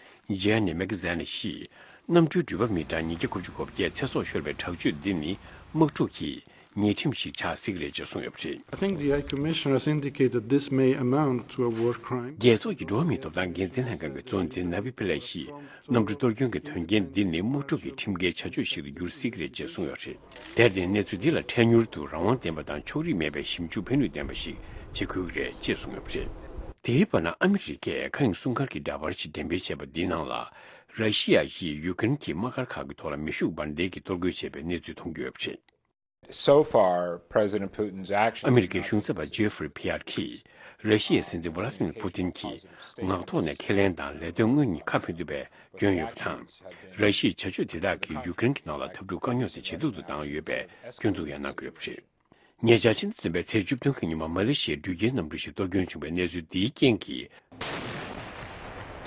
ཇི་ཡ་ནི་མེག་ཟན་ནི་ཡིས། གནམ་གྲུའི་འགྲུལ་པ་མི་གྲངས་ཉིས་བརྒྱ་དགུ་བཅུ་གོ་བརྒྱད་ཚེ་སྲོག་ཤོར་བའི་དྲག་སྤྱོད་འདི་ནི་དམག་འཁྲུག་གི་ཉེས་ཁྲིམས་ཤིག་ཆགས་སྲིད་ཀྱི་རེད་ཅེས་གསུངས་ཡོད་པ་རེད། I think the High Commissioner has indicated this may amount to a war crime. རྒྱལ་ཚོགས་ཀྱི་འགྲོ་བ་མིའི་ཐོབ་ཐང་འགན་འཛིན་ལྷན་ཁང་གི་གཙོ་འཛིན་ན་བི་པི་ལེ་ཡིས། གནམ་གྲུ་གཏོར་སྐྱོན་གྱི་དོན་རྐྱེན་འདི་ནི་དམག་འཁྲུག་གི་ཁྲིམས་འགལ་བྱ་སྤྱོད་ཞིག་ཏུ་འགྱུར་སྲིད་ཀྱི་རེད་ཅེས་གསུངས་ཡོད་པ་རེད། དེར་བརྟེན་གནས་ཚུལ་འདི་ལ་འཕྲལ་མྱུར་དུ་རང་དབང་ལྡན་པ་དང་ཕྱོགས་རིས་མེད་པའི་ཞིབ་འཇུག་ཕན་ནུས་ལྡན་པ་ཞིག་བྱེད་དགོས་ཀྱི་རེད་ཅེས་གསུངས་ཡོད་པ་རེད། དེའི་བར་ན་ཨ་མི་རི་ཀས་མཁའ་དབྱིངས་སྲུང་སྐར་གྱི་འདྲ་པར་ཞིག་འགྲེམས་སྤེལ་བྱས་པ་འདིའི་ནང་ལ། ར་ཤི་ཡ་ཡིས་ཡུ་ཀེ་རེན་གྱི་དམག་སྒར་ཁག་གི་ཐོག་ལ་མེ་ཤུགས་འབར་མདེལ་གྱིས་གཏོར་རྒོལ་བྱས་པའི་གནས་ཚུལ་མཐོང་རྒྱུ་ཡོད་པ་རེད། So far, President Putin's actions ཨ་མི་རི་ཀའི་གཞུང་ཚབ་པ་ཇེ་ཧྥ་རི་ཕི་ཡར་གྱིས་ར་ཤི་ཡའི་སྲིད་འཛིན་ཝ་ལ་ཏི་མིར་པུ་ཏིན་གྱིས་ངག་ཐོག་ནས་ཁས་ལེན་དང་ལས་དོན་དངོས་གཉིས་ཁ་ཕན་ཐོགས་པའི་སྐྱོན་ཡོད་པ་དང་། ར་ཤི་ཡའི་བྱ་སྤྱོད་དེ་དག་གིས་ཡུ་ཀེ་རེན་གྱི་ནང་ལ་འཐབ་འཁྲུག་དཀའ་རྙོག་དེ་ཇེ་སྡུག་ཏུ་བཏང་ཡོད་པའི་སྐྱོན་འཛུགས་ཡང་གནང་གི་ཡོད་པ་རེད། ཉེ་ཆར་ཕྱི་ཟླ་བདུན་པའི་ཚེས་བཅུ་བདུན་གྱི་ཉིན་མ་མ་ལེ་ཤི་ཡའི་འགྲུལ་སྐྱེལ་གནམ་གྲུ་ཞིག་གཏོར་སྐྱོན་བྱུང་བའི་གནས་ཚུལ་འདིའི་རྐྱེན་གྱིས།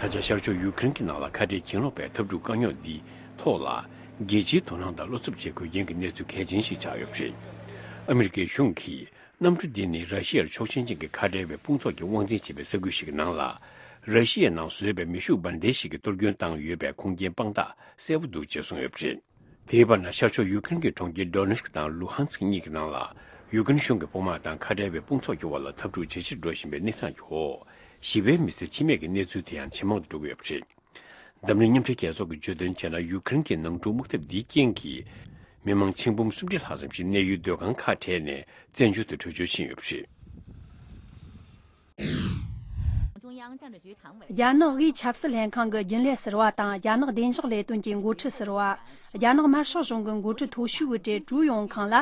ད་ཆ་ཤར་ཕྱོགས་ཡུ་ཀེ་རེན་གྱི་ནང་ལ་ཁ་བྲལ་གྱེན་ལོག་པའི་འཐབ་འཁྲུག་དཀའ་རྙོག་འདིའི་ཐོག་ལ་རྒྱལ་སྤྱིའི་དོ་སྣང་དང་བློ་འཚབ་བྱེད་དགོས་རྐྱེན་གྱི་གནས་ཚུལ་གལ་ཆེན་ཞིག་ཆགས་ཡོད་པ་རེད། ཨ་མི་རི་ཀའི་གཞུང་གིས་གནམ་གྲུ་འདི་ནི་ར་ཤི་ཡར་ཕྱོགས་ཞེན་ཅན་གྱི་ཁ་བྲལ་བའི་དཔུང་ཚོགས་ཀྱིས་དབང་འཛིན་བྱེད་པའི་ས་ཁུལ་ཞིག་གི་ནང་ལ་ ར་ཤི་ཡའི་ནང་བཟོས་པའི་མེ་ཤུགས་འབར་མདེལ་ཞིག་གིས་གཏོར་སྐྱོན་བཏང་ཡོད་པའི་ཁུངས་སྐྱེལ་དཔང་རྟགས་གསལ་པོ་འདུག་ཅེས་གསུངས་ཡོད་པ་རེད། དེའི་བར་ན་ཤར་ཕྱོགས་ཡུ་ཀེ་རེན་གྱི་གྲོང་ཁྱེར་ཌོ་ནེ་སི་ཀི་དང་ལུ་ཧན་སི་ཀི་གཉིས་ཀྱི་ནང་ལ་ཡུ་ཀེ་རེན་གཞུང་གི་དཔུང་དམག་དང་ཁ་བྲལ་བའི་དཔུང་ཚོགས་ཀྱི་དབར་ལ་འཐབ་འཁྲུག་ཇེ་ཆེར་འགྲོ་བཞིན་པའི་གནས་སྟངས་ཀྱི་འོག་ཞི་བའི་མི་ཚེ་འཆི་རྨས་ཀྱི་གནས་ཚུལ་དེ་ཡང་ཇེ་མང་དུ་འགྲོ་གི་ཡོད་པ་རེད། འཛམ་གླིང་མཉམ་འབྲེལ་རྒྱལ་ཚོགས་ཀྱིས་བརྗོད་དོན་བྱས་ན། ཡུ་ཀེ་རེན་གྱི་ནང་འཁྲུག་དམག་འཐབ་འདིའི་རྐྱེན་གྱིས། མི་མང་ཆིག་འབུམ་སུམ་ཁྲི་ལྷག་ཙམ་ཞིག་གནས་ཡུལ་སྡོད་ཁང་ཁག་བྲལ་ནས་བཙན་བྱོལ་དུ་བྲོས་བྱོལ་ཕྱིན་ཡོད་པ་རེད། རྒྱ་ནག་དབུས་ཆབ་སྲིད་ལྷན་ཁང་གི་རྒྱུན་ལས་ཟུར་པ་དང་། རྒྱ་ནག་བདེ་འཇགས་ལས་དོན་གྱི་འགོ་ཁྲིད་ཟུར་པ། རྒྱ་ནག་དམར་ཤོག་གཞུང་གི་འགོ་ཁྲིད་མཐོ་ཤོས་ཀྱི་གྲས་ཀྲུའུ་ཡོང་ཁང་ལ།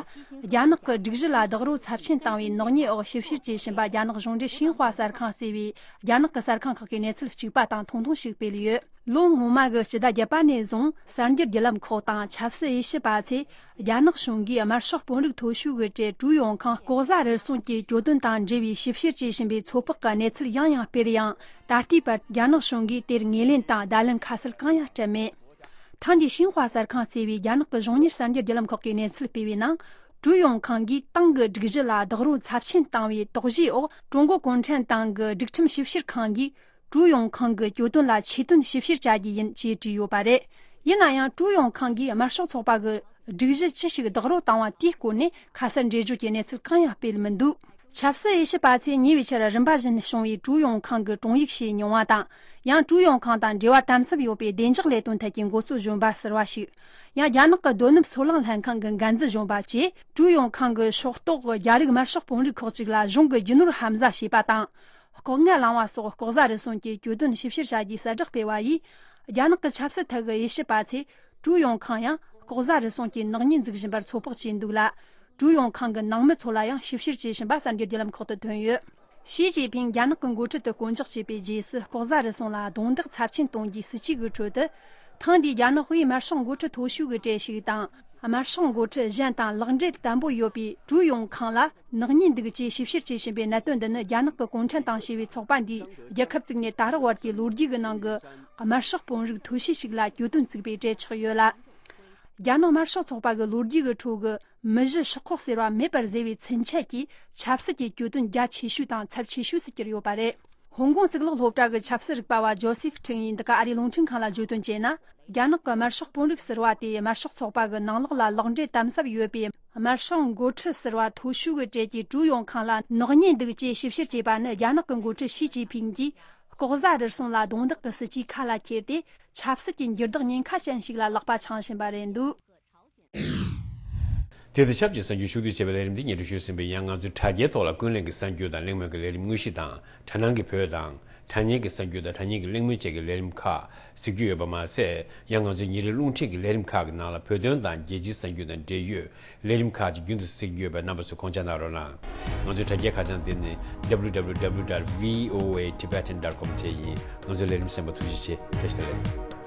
རྒྱ་ནག་གི་སྒྲིག་གཞི་ལ་རྡོག་རོལ་ཚབས་ཆེན་བཏང་བའི་ནག་ཉེས་འོག་ཞིབ་བཤེར་བྱེད་བཞིན་པ། རྒྱ་ནག་གཞུང་འབྲེལ་ཤིན་ཧྭ་གསར་ཁང་ཟེར་བའི་རྒྱ་ནག་གི་གསར་ཁང་ཁག་གིས་གནས་ཚུལ་གཅིག་པ་དང་ཐུང་ཐུང་ཞིག་སྤེལ་ཡོད། ལོ་སྔོན་མ་གི་སྤྱི་ཟླ་བརྒྱད་པ་ནས་བཟུང་གསར་འགྱུར་བརྒྱུད་ལམ་ཁག་དང་ཆབ་སྲིད་དབྱེ་ཞིབ་པ་ཚོས། རྒྱ་ནག་གཞུང་གིས་དམར་ཤོག་དཔོན་རིགས་མཐོ་ཤོས་ཀྱི་གྲས་ཀྲུའུ་ཡོང་ཁང་ལྐོག་ཟ་རུལ་སུངས་ཀྱི་གྱོད་དོན་དང་འབྲེལ་བའི་ཞིབ་བཤེར་བྱེད་བཞིན་པའི་ཚོད་དཔག་གི་གནས་ཚུལ་ཡང་ཡང་སྤེལ་ཡང་། ད་ལྟའི་བར་རྒྱ་ནག་གཞུང་གིས་དེར་ངོས་ལེན་དང་བརྡ་ལན་ཁ་གསལ་གང་ཡང་སྤྲད་མེད། ཐེངས་འདིའི་ཤིན་ཧྭ་གསར་ཁང་ཟེར་བའི་རྒྱ་ནག་གི་གཞུང་གཉེར་གསར་འགྱུར་བརྒྱུད་ལམ་ཁག་གིས་གནས་ཚུལ་སྤེལ་བའི་ནང་། ཀྲུའུ་ཡོང་ཁང་གིས་ཏང་གི་སྒྲིག་གཞི་ལ་རྡོག་རོལ་ཚབས་ཆེན་བཏང་བའི་དོགས་གཞིའི་འོག་ཀྲུང་གོ་གུང་ཁྲན་ཏང་གི་སྒྲིག་ཁྲིམས་ཞིབ་བཤེར་ཁང་གིས། ཀྲུའུ་ཡོང་ཁང་གི་གྱོད་དོན་ལ་ཆེད་དོན་ཞིབ་བཤེར་བྱ་རྒྱུ་ཡིན་ཅེས་བྲིས་ཡོད་པ་རེད། ཡིན་ན་ཡང་ཀྲུའུ་ཡོང་ཁང་གིས་དམར་ཤོག་ཚོགས་པ་གི་སྒྲིག་གཞི་ཅི་ཞིག་རྡོག་རོལ་བཏང་བ་དེའི་སྐོར་ནས་ཁ་གསལ་འགྲེལ་བརྗོད་ཀྱི་གནས་ཚུལ་གང་ཡང་སྤེལ་མི་འདུག་ཆབ་སྲིད་དབྱེ་ཞིབ་པ་ཚོས་ཉེ་བའི་ཆར་རིམ་པ་བཞིན་བྱུང་བའི་ཀྲུའུ་ཡོང་ཁང་གི་དྲུང་ཡིག་ཞེས་མྱོང་བ་དང་། ཡང་ཀྲུའུ་ཡོང་ཁང་དང་འབྲེལ་བ་དམ་ཟབ་ཡོད་པའི་བདེ་འཇགས་ལས་དོན་ཐད་ཀྱི་འགོ་གཙོ་གཞོན་པ་ཟུར་པ་ཞིག་ཡང་རྒྱ་ནག་གི་རྡོ་སྣུམ་སོལ་རླངས་ལྷན་ཁང་གི་འགན་འཛིན་གཞོན་པ་བཅས་ཀྲུའུ་ཡོང་ཁང་གི་ཕྱོགས་གཏོགས་རྒྱ་རིགས་དམར་ཤོག་དཔོན་རིགས་ཁག་ཅིག་ལ་གཞུང་གི་རྒྱུ་ནོར་ཧམ་ཟ་བྱས་པ་དང་། ལྐོག་རྔན་བླངས་པ་སོགས་ལྐོག་ཟ་རུལ་སུངས་ཀྱི་གྱོད་དོན་ཞིབ་བཤེར་བྱ་རྒྱུའི་གསལ་བསྒྲགས་སྤེལ་བ་ཡིས། རྒྱ་ནག་གི་ཆབ་སྲིད་ཐད་ཀྱི་དབྱེ་ཞིབ་པ་ཚོས་ཀྲུའུ་ཡོང་ཁང་ཡང་ལྐོག་ཟ་རུལ་སུངས་ཀྱི་ནག་ཉེས་འཛུགས་བཞིན་པར་ཚོད་དཔག་བྱས་འདུག་ལ། ཀྲུའུ་ཡོང་ཁང་གི་ནང་མི་ཚོ་ལ་ཡང་ཞིབ་བཤེར་བྱེད་བཞིན་པ་གསར་འགྱུར་བརྒྱུད་ལམ་ཁག་ཏུ་ཐོན་ཡོད། ཞི་ཅིན་ཕིང་རྒྱ་ནག་གི་འགོ་ཁྲིད་དུ་བསྐོ་འཇོག་བྱས་པའི་རྗེས་སུ། ལྐོག་ཟ་རུལ་སུངས་ལ་རྡུང་རྡེག་ཚབས་ཆེན་གཏོང་རྒྱུའི་སྲིད་ཇུས་ཀྱི་ཁྲོད་དུ། ཐེངས་འདིའི་རྒྱ་ནག་དབུས་དམར་ཤོག་འགོ་ཁྲིད་མཐོ་ཤོས་ཀྱི་གྲས་ཤིག་དང་། དམར་ཤོག་འགོ་ཁྲིད་གཞན་དང་ལག་འབྲེལ་དམ་པོ་ཡོད་པའི་ཀྲུའུ་ཡོང་ཁང་ལ་ནག་ཉེས་འདུག་ཅེས་ཞིབ་བཤེར་བྱེད་བཞིན་པའི་གནད་དོན་འདི་ནི། རྒྱ་ནག་གི་གུང་ཁྲན་ཏང་ཞེས་པའི་ཚོགས་པ་འདིས་རྒྱལ་ཁབ་བཙུགས་ནས་ད་རག་བར་གྱི་ལོ་རྒྱུས་ཀྱི་ནང་གི་དམར་ཤོག་དཔོན་རིགས་མཐོ་ཤོས་ཤིག་ལ་གྱོད་དོན་བཙུགས་པའི་གྲས་ཆགས་ཡོད་ལ། རྒྱ་ནག་དམར་ཤོག་ཚོགས་པ་གི་ལོ་རྒྱུས་ཀྱི་ཁྲོད་ཀྱི་མི་གཞི་ཤོག་ཁག་ཟེར་བ་མེད་པར་བཟོས་པའི་ཚུན་ཆད་ཀྱི་ཆབ་སྲིད་ཀྱི་གྱོད་དོན་རྒྱ་ཆེ་ཤོས་དང་ཚབས་ཆེ་ཤོས་སུ་གྱུར་ཡོད་པ་རེད། ཧོང་ཀོང་གཙུག་ལག་སློབ་གྲྭ་གི་ཆབ་སྲིད་རིག་པ་བ་ཇོ་སེ་ཕི་ཁྲིན་ཡིས་འདི་ག་ཨ་རིའི་རླུང་འཕྲིན་ཁང་ལ་བརྗོད་དོན་བྱས་ན། རྒྱ་ནག་གི་དམར་ཤོག་དཔོན་རིགས་ཟུར་པ་དེས་དམར་ཤོག་ཚོགས་པ་གི་ནང་ལོགས་ལ་ལག་འབྲེལ་དམ་ཟབ་ཡོད་པའི་དམར་ཤོག་འགོ་ཁྲིད་ཟུར་པ་མཐོ་ཤོས་ཀྱི་གྲས་ཀྱི་ཀྲུའུ་ཡོང་ཁང་ལ་ནག་ཉེས་འདུག་ཅེས་ཞིབ་བཤེར་བྱས་པ་ནི། རྒྱ་ནག་གི་འགོ་ཁྲིད་ཞི་ཅིན་ཕིང་གིས་ལྐོག་ཟ་རུལ་སུངས་ལ་རྡུང་རྡེག་གི་སྲིད་ཇུས་ཁ་ལ་འཁྱེར་ཏེ། ཆབ་སྲིད་ཀྱི་འགྱུར་ལྡོག་ཉེན་ཁ་ཅན་ཞིག་ལ་ལག་པ་འཆང་བཞིན་པ་རེད་འདུག་དེ་དང་ཆབས་ཅིག་གསར་འགྱུར་ཕྱོགས་བསྡུས་བྱས་པའི་ལས་རིམ་འདི་སྙན་སྒྲོན་ཞུས་ཟིན་པས། ཡང་ང་ཚོའི་དྲ་རྒྱའི་ཐོག་ལ་ཀུན་གླེང་གི་གསར་འགྱུར་དང་གླེང་མོལ་གྱི་ལས་རིམ་དངོས་གཞི་དང་། དྲ་སྣང་གི་བོད་དང་། དྲ་བརྙན་གྱི་གསར་འགྱུར་དང་། དྲ་བརྙན་གྱི་གླེང་མོལ་བཅས་ཀྱི་ལས་རིམ་ཁག་གཟིགས་རྒྱུ་ཡོད་པ་མ་ཟད། ཡང་ང་ཚོའི་ཉིན་རེའི་རླུང་འཕྲིན་གྱི་ལས་རིམ་ཁག་གི་ནང་ལ་བོད་དོན་དང་རྒྱལ་སྤྱིའི་གསར་འགྱུར་དང་འབྲེལ་ཡོད་ལས་རིམ་ཁག་ཅིག་རྒྱུན་དུ་གཟིགས་རྒྱུ་ཡོད་པས། རྣམ་པ་ཚོས་དགོངས་འཇགས་གནང་རོགས་གནང་། ང་ཚོའི་དྲ་རྒྱའི་ཁ་བྱང་དེ་ནི་W W W dot V O A Tibetan dot com བཅས་ཡིན། ང་ཚོའི་ལས་རིམ་གསན་པར་ཐུགས་རྗེ་ཆེ། བཀྲ་ཤིས་བདེ་ལེགས།